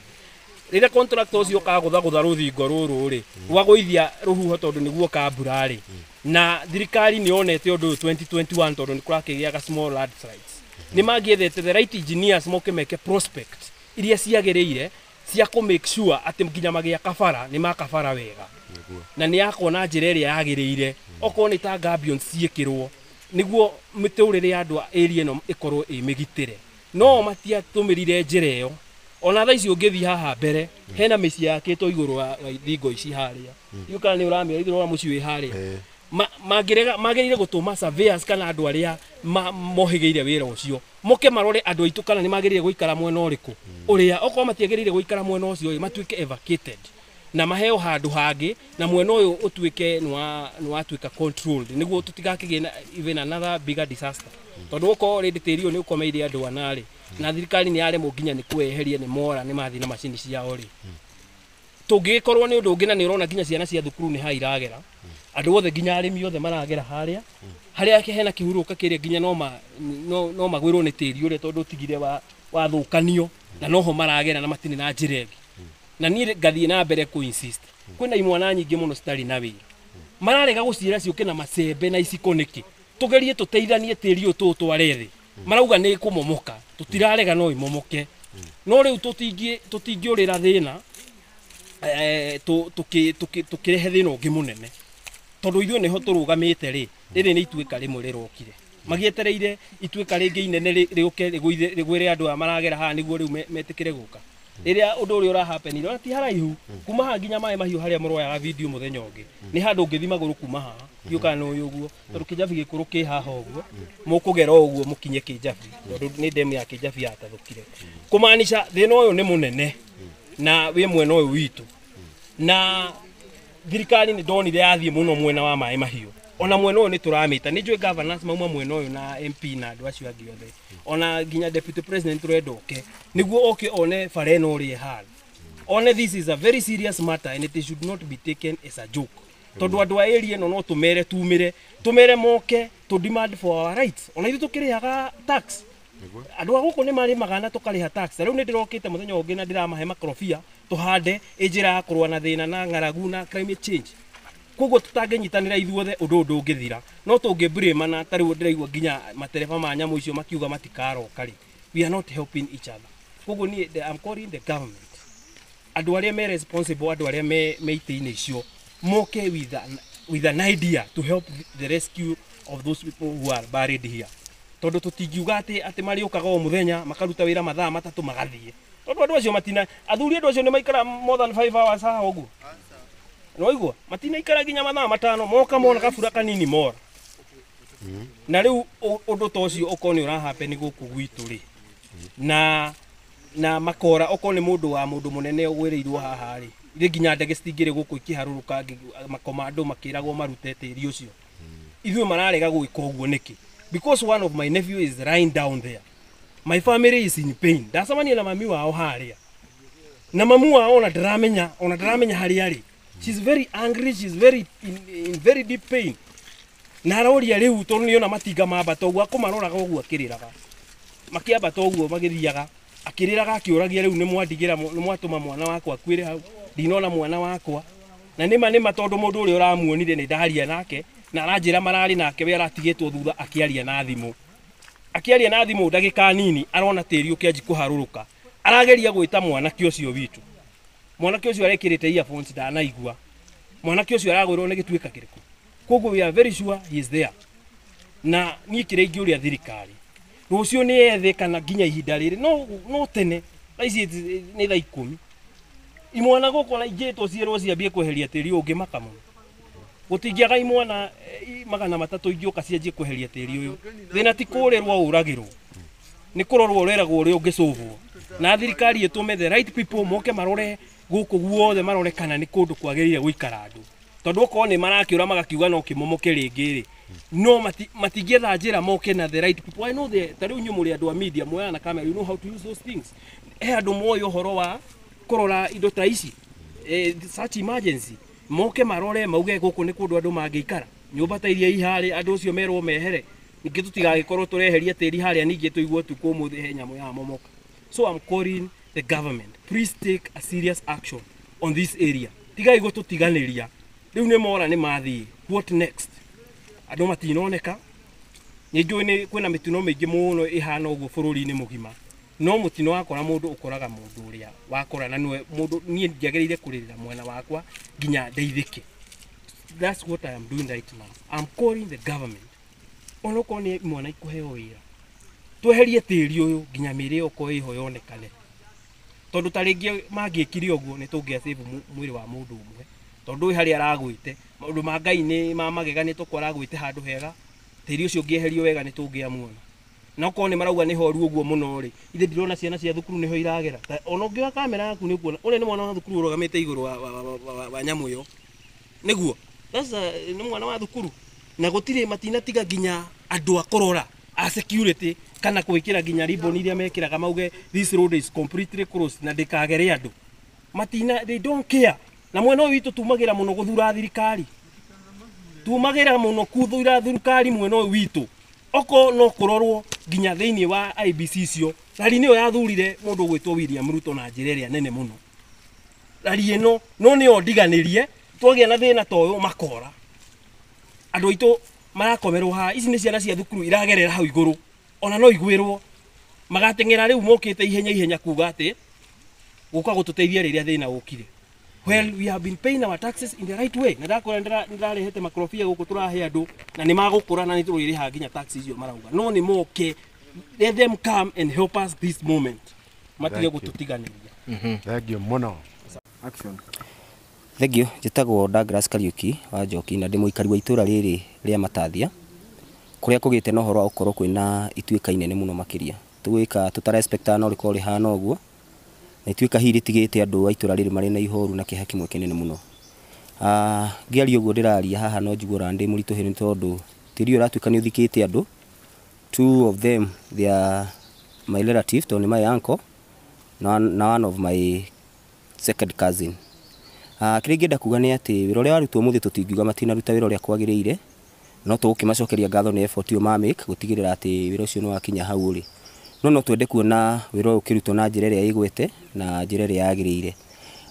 Rĩrĩa contractor ũcio kagũthagũtha rũthingo rũrũ rĩ, rwagũithia rũhuho tondũ nĩguo ka mbura rĩ, na thirikari nĩ yonete ũndũ ũyũ 2021 tondũ nĩ kũrakĩgĩaga small landslides. Nĩ mangĩethete the right engineers moke meke prospect iria ciagĩrĩire cia kũ make sure atĩ nginya magĩaka bara nĩ maka bara wega na nĩ yakwo na njĩra ĩrĩa yagĩrĩire. Okorwo nĩ ta gabions ciĩkĩrwo nĩguo mĩtũrĩre ya andũ a area ĩno ĩkorwo ĩ mĩgitĩre. No matiatũmĩrire njĩra ĩyo. Ona thaa ici ũngĩthiĩ haha mbere hena mĩciĩ yakĩtwo igũrũ wa thingo ici harĩa. Iũ kana nĩ ũramĩona igũrũ wa mũciĩ wĩ harĩa. Magĩrĩire gũtũma surveyors kana andũ arĩa mohĩgĩire wĩra ũcio moke marore andũ aitũ kana nĩ magĩrĩire gũikara mwena ũrĩkũ ũrĩa okorwo matiagĩrĩire gũikara mwena ũcio matuĩke evacuated na maheo handũ hangĩ na mwena ũyũ ũtuĩke nĩ watuĩka controlled nĩguo tũtigakĩgĩe na even another bigger disaster. Tondũ okorwo already tĩri ũyũ nĩ ũkomeire andũ ana rĩ, na thirikari nĩ yaremwo nginya nĩ kweheria nĩ mora nĩ mathiĩ na macini ciao rĩ, tũngĩgĩkorwo nĩ ũndũ ũngĩ. Na nĩ ũrona nginya ciana cia thukuru nĩ ha iragera, andũ othe nginya arĩmi othe maragera harĩa harĩa hena kĩhurũka kĩrĩa nginya no magwĩrwo nĩ tĩri ũrĩa tondũ ũtigire wathũkanio na noho maragera na matirĩ na njĩra ĩngĩ. Na niĩ ngathiĩ na mbere kũ insist kwĩna imwana nyingĩ mũno citarĩ na wĩra, mararega gũciĩra ciũke na macembe na iciko nĩkĩ? Tũgerie tũteithanie tĩri ũyũ tũũtware thĩ. Marauga nĩ kũmomoka, tũtirarega no imomoke, no rĩu tũtingĩũrĩra thĩna tũkĩrehe thĩna ũngĩ mũnene tondũ ithuĩ nĩho tũrũgamĩte rĩ. Rĩrĩ nĩ ituĩka rĩmwe rĩrokire, magĩetereire ituĩka rĩngĩ inene rĩũke rĩgwĩre andũ aya maragera haha nĩguo rĩu metĩkĩre gũka. Rĩrĩa ũndũ ũrĩa ũrahapenire ona ti haraihu kuma haha nginya maĩ mahiũ harĩa mũroyaga video mũthenya ũngĩ nĩ handũ ũngĩthiĩ magũrũ kuma haha ndiũ kana nĩ ũĩ ũguo tondũ Kĩnjabi gĩkũrũ kĩ haha ũguo mũkũgera ũguo mũkinye Kĩnjabi tondũ nĩ demu ya Kĩnjabi yatathũkire. Kũmaanisha thĩna ũyũ nĩ mũnene na wĩ mwena ũyũ witũ, na thirikari nĩ ndonire yathiĩ mũno mwena wa maĩ mahiũ. Ona mwena ũyũ nĩ tũramĩta, nĩ njũĩ governors mauma mwena ũyũ na MP na andũ acio angĩ othe, ona nginya deputy president tũrenda oke nĩguo oke one bara ĩno ũrĩa ĩhana. One this is a very serious matter and it should not be taken as a joke. Tondũ andũ a area ĩno no tũmere tumĩre tũmere moke to demand for our rights. Ona ithuĩ tũkĩrĩhaga tax, andũ a gũkũ nĩ marĩmaga na tũkarĩha tax. Rĩu nĩ ndĩrokĩte mũthenya ũngĩ na ndĩramahe makorobia tũhande ĩ njĩra ya kũrũa na thĩna na ng'aragu na climate change. Koguo tũtangĩnyitanĩra ithuothe ũndũ ũyũ ndũngĩthira. No tũngĩblame ta rĩu ndĩraigua nginya matereba ma nyamũ icio makiuga matikaroka rĩ, We are not helping each other. Koguo niĩ I'm calling the government, andũ arĩa me responsible, andũ arĩa me itĩ-inĩ icio, moke with an idea to help the rescue of those people who are buried here, tondũ tũtingiuga atĩ marĩũkaga o mũthenya makaruta wĩra mathaa 3 magathiĩ, tondũ andũ acio matina athuri, andũ acio nĩ maikara more than 5 hours haha ũguo, nĩwaigua, matinaikara nginya mathaa 5, moka mona kabura kanini mora. Na rĩu ũndũ ta ũcio ũkorwo nĩ ũrahappen gũkũ gwitũ rĩ, na makora, okorwo nĩ mũndũ wa mũndũ mũnene ũgwĩrĩirwo haha rĩ, ithe nginya ndege citingĩrĩ gũkũ ikĩharũrũka, makomando makĩragwo marute tĩri ũcio. Ithuĩ mararega gwĩka ũguo nĩkĩ? Because one of my nephew is lying down there. My family is in pain. Ndacemania na mami wao harĩa, na mamu wao ona ndiramenya harĩa arĩ. She's very angry, she's very in very deep pain, na aroria rĩu tondũ nĩona matinga mambata ũguo, akũmaroraga ũguo akĩrĩraga, makĩambata ũguo magĩthiaga akĩrĩraga, akĩũragia, "Rĩu nĩ mwandigĩra, nĩ mwatũma mwana wakwa akuĩre hau, ndinona mwana wakwa." Na nĩma tondũ mũndũ ũrĩa ũramuonire nĩ ndaria nake na aranjĩra mararĩ nake, we aratigĩtwo thutha akĩaria na thimũ ndagĩka nini, arona tĩri ũkĩanji kũharũrũka, arageria gwĩta mwanake ũcio witũ. Mwanake ũcio arekĩrĩte earphones, ndanaigua. Mwanake ũcio aragwĩrwo nĩ gĩtuĩka kĩrĩkũ. Koguo we are very sure he is there. Na niĩ kĩrĩa ingĩũria thirikari rũciũ nĩ ethe, kana nginya ihinda rĩrĩ no tene, thaa ici nĩ thaa 10, imwana gũkũ na ingĩtwo ciĩrwo ciambie kweheria tĩri ũyũ, ũngĩmaka mũno. Gũtingĩaga imwana 300 ingĩũka cianjie kweheria tĩri ũyũ. Thĩna ti kũũrĩrwo ũragĩrwo, nĩ kũrorwo ũreragwo ũrĩa ũngĩcũvwo, na thirikari ĩtũme the right people moke marore gũkũ guothe, marore kana nĩ kũndũ kwagĩrĩire gũikara andũ, tondũ okorwo nĩ marakĩũra magakiuga no kĩmomoke rĩngĩ rĩ, no matingĩetha njĩra moke na the right people. I know ta rĩu inyuĩ mũrĩ andũ a media, muoyaga na camera, you know how to use those things. He andũ moĩ ũhoro wa kũrora indo ta ici, such emergency, moke marore mauge gũkũ nĩ kũndũ andũ mangĩikara, nyũmba ta iria iharĩ andũ ũcio merwo mehere, ningĩ tũtigagĩkorwo tũreheria tĩri harĩa, ningĩ tũigue ũtukũ ũmũthĩ he nyamũ ya momoka. So I'm calling the government, please take a serious action on this area. Tigai gũtũtiganĩria. Rĩu nĩ mora, nĩ mathiĩ, what next? Andũ matinoneka. Nĩ njũĩ nĩ kwĩna mĩtino mĩingĩ mũno ĩhana ũguo bũrũri-inĩ mũgima, no mũtino wakora mũndũ ũkoraga mũndũ ũrĩa wakora, na nĩwe mũndũ niĩ ndiagĩrĩire kũrĩrĩra mwena wakwa nginya ndeithĩke. That's what I am doing right now. I'm calling the government, onokorwo nĩ mwana ikũheo wĩra, tweherie tĩri ũyũ nginya mĩrĩ ĩyo okorwo ĩho yonekane, tondũ ta rĩngĩ mangĩkire ũguo nĩ tũngĩa save mwĩrĩ wa mũndũ ũmwe, tondũ ũyũ harĩa aragwĩte, maũndũ ma Ngai nĩ ma magegania, tũkũ aragwĩte handũ hega, tĩri ũcio ũngĩeherio wega nĩ tũngĩamuona. Na okorwo nĩ marauga nĩ horu ũguo mũno rĩ, ithe ndirona ciana cia thukuru nĩho iragera. Ona ũngĩoya kamera yaku nĩ ũkuona ũrĩa nĩ mwana wa thukuru ũrũgamĩte igũrũ wa nyamũ ĩyo, nĩguo nĩ mwana wa thukuru, na gũtirĩ matinatiga nginya andũ a kũrora a security, kana gwĩkĩra nginya ribbon iria mekĩraga mauge this road is completely closed na ndĩkagere andũ. Matina, they don't care. Na mwena ũyũ witũ tumagĩra mũno gũthura thirikari, tumagĩra mũno kuthura thirikari mwena ũyũ witũ. Oko no kũrorwo nginya thĩinĩ wa IBC icio, rari nĩyo yathurire mũndũ ũgwĩtwo William Ruto na njĩra ĩrĩa nene mũno, rari ĩno no nĩyo ndiganĩrie. Twagĩa na thĩna ta ũyũ, makora andũ aitũ marakomerwo haha. Ici nĩ ciana cia thukuru iragerera hau igũrũ, ona no igwĩrwo magateng'era. Rĩu mokĩte ihenya ihenya kuga atĩ gũka gũtũteithia rĩrĩa thĩna ũkire. Well, we have been paying our taxes in the right way, na ndakora ndĩrarehete makorobia gũkũ tũrahe andũ na nĩ magũkũra, na nĩ tũrĩrĩha nginya tax icio marauga. No nĩ moke, let them come and help us this moment, matige Thank you. gũtũtiganĩria. Thank you mũno. Action. Thengiũ, njĩtagwo Douglas Kariuki wa Njoki na ndĩ mũikari wa itũra rĩrĩ rĩa Matathia, kũrĩa kũgĩte na ũhoro wa gũkorwo kwĩna ituĩka inene mũno makĩria tũgwĩka tũtarespectaga no rĩkorwo rĩhana ũguo, na ituĩka hihi rĩtigĩte andũ a itũra rĩrĩ marĩ na ihoru na kĩeha kĩmwe kĩnene mũno. Ngĩaria ũguo ndĩraria haha no njigue ona ndĩ mũritũhĩre, nĩ tondũ tĩri ũyũ ũratuĩka nĩ ũthikĩte andũ. Two of them, they are my relative, tondũ nĩ my uncle na one of my second cousin. Kĩrĩa ingĩenda kuga nĩ atĩ wĩra ũrĩa warutwo ũmũthĩ, tũtingiuga matinaruta wĩra ũrĩa kwagĩrĩire, no tũgũkĩmacokeria ngatho nĩ effort ĩyo mamake gũtigĩrĩra atĩ wĩra ũcio nĩ wakinya hau ũrĩ. No twende kuona wĩra ũyũ ũkĩrutwo na njĩra ĩrĩa ĩgwete na njĩra ĩrĩa yagĩrĩire.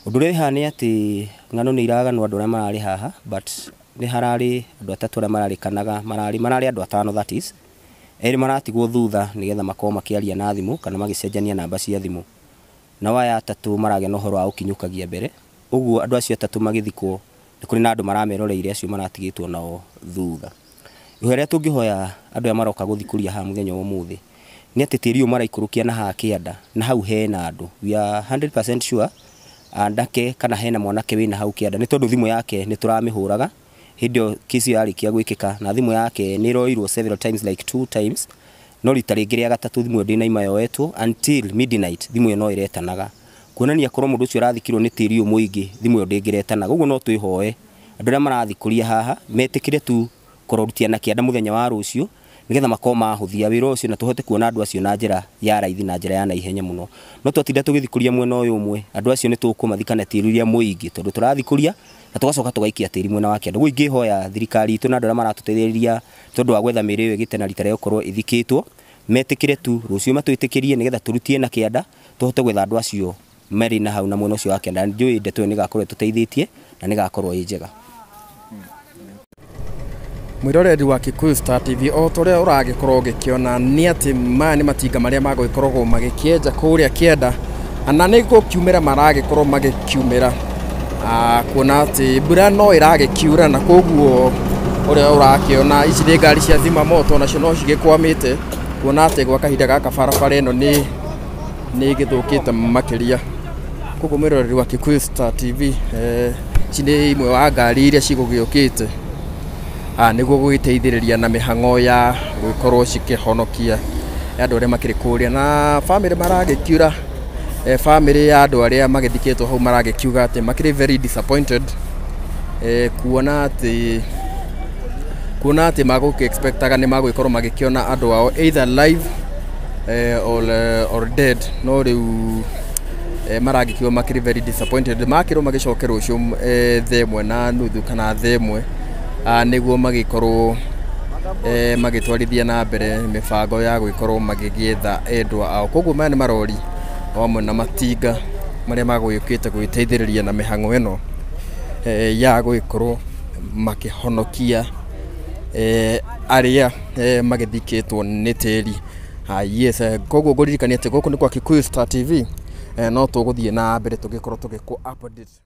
Ũndũ ũrĩa wĩ haha nĩ atĩ ng'ano nĩ iraganwo andũ arĩa mararĩ haha, but nĩ hararĩ andũ atatũ arĩa mararĩkanaga, mararĩ andũ atano, that is. Erĩ maratigwo thutha nĩgetha makorwo makĩaria na thimũ kana magĩcenjania namba cia thimũ. Nao aya atatũ maragĩa na ũhoro wa gũkinyũkagia mbere. Ũguo andũ acio atatũ magĩthikwo nĩ kũrĩ na andũ marameroreire acio maratigĩtwo nao thutha. Ihoya rĩrĩa tũngĩhoya andũ aya maroka gũthikũria haha mũthenya wa ũmũthĩ nĩ atĩ tĩri ũyũ maraikũrũkia na haha kĩanda na hau hena andũ. We are 100% sure andake kana hena mwanake wĩna hau kĩanda nĩ tondũ thimũ yake nĩ tũramĩhũraga hĩndĩ ĩyo kesi ĩyo yarĩkia gwĩkĩka na thimũ yake nĩ ĩroirwo several times like 2 times no rita rĩngĩ rĩa gatatũ thimũ ĩyo ndĩnaima yoetwo until midnight thimũ ĩyo no ĩretanaga kuonania korwo mũndũ ũcio arathikirwo nĩ tĩri ũyũ mũingĩ thimũ ĩyo ndĩngĩretanaga. Ũguo no twĩhoe andũ arĩa marathikũria haha metĩkĩre tu kũrorutia na kĩanda mũthenya wa rũciũ nĩgetha makorwo mahũthia wĩra ũcio na tũhote kuona andũ acio na njĩra ya raithi na njĩra ya naihenya mũno. No twatinda tũgĩthikũria mwena ũyũ ũmwe andũ acio nĩ tũkũmathika na tĩri ũrĩa mũingĩ tondũ tũrathikũria na tũgacoka tũgaikia tĩri mwena wa kĩanda. Ũguo ingĩhoya thirikari itũ na andũ arĩa maratũteithĩrĩria tondũ wa gwetha mĩĩrĩ ĩyo ĩgĩte na rita rĩa gũkorwo ĩthikĩtwo metĩkĩre tu rũciũ matwĩtĩkĩrie nĩgetha tũrutie na kĩanda tũhote gwetha andũ acio marĩ na hau na mwena ũcio wa kĩanda. Njũĩ ndeto ĩyo nĩgakorwo ĩtũteithĩtie na nĩgakorwo ĩ njega. Mwiroreri wa Kikuyu Star TV o toria ũragĩkorwo ũgĩkĩona nĩ atĩ maya nĩ matinga marĩa magũgĩkoragwo magĩkĩenja kũrĩa kĩanda na nĩ gũkiumĩra maragĩkorwo magĩkiumĩra kuona atĩ mbura no ĩragĩkiura na koguo ũrĩa ũrakĩona ici nĩ ngari cia thima moto nacio no cigĩkwamĩte kuona atĩ gwa kahinda gaka barabara ĩno nĩ ĩgĩthũkĩte makĩria. Koguo mwiroreri wa Kikuyu Star TV ici nĩ imwe wa ngari iria cigũgĩũkĩte nĩguo gũgĩteithĩrĩria na mĩhang'o ya gũgĩkorwo cikĩhonokia andũ arĩa makĩrĩ kũrĩa na bamĩrĩ maragĩkiura bamĩrĩ ya andũ arĩa magĩthikĩtwo hau maragĩkiuga atĩ makĩrĩ very disappointed kuona atĩ magũkĩ expectaga nĩ magũgĩkorwo magĩkĩona andũ ao either live or dead no rĩu maragĩkiuga makĩrĩ very disappointed makĩrwo magĩcoke rũciũ thaa ĩmwe na nuthu kana thaa ĩmwe nĩguo magĩkorwo magĩtwarithia na mbere mĩbango ya gũgĩkorwo magĩgĩetha endwa ao. Koguo maya nĩ marori o hamwe na matinga marĩa magũgĩũkĩte gũgĩteithĩrĩria na mĩhang'o ĩno ya gũgĩkorwo makĩhonokia arĩa magĩthikĩtwo nĩ tĩri. Yes, koguo ngũririkania atĩ gũkũ nĩ kwa Kikuyu Star TV no tũgũthiĩ na mbere tũgĩkorwo tũgĩkũ update.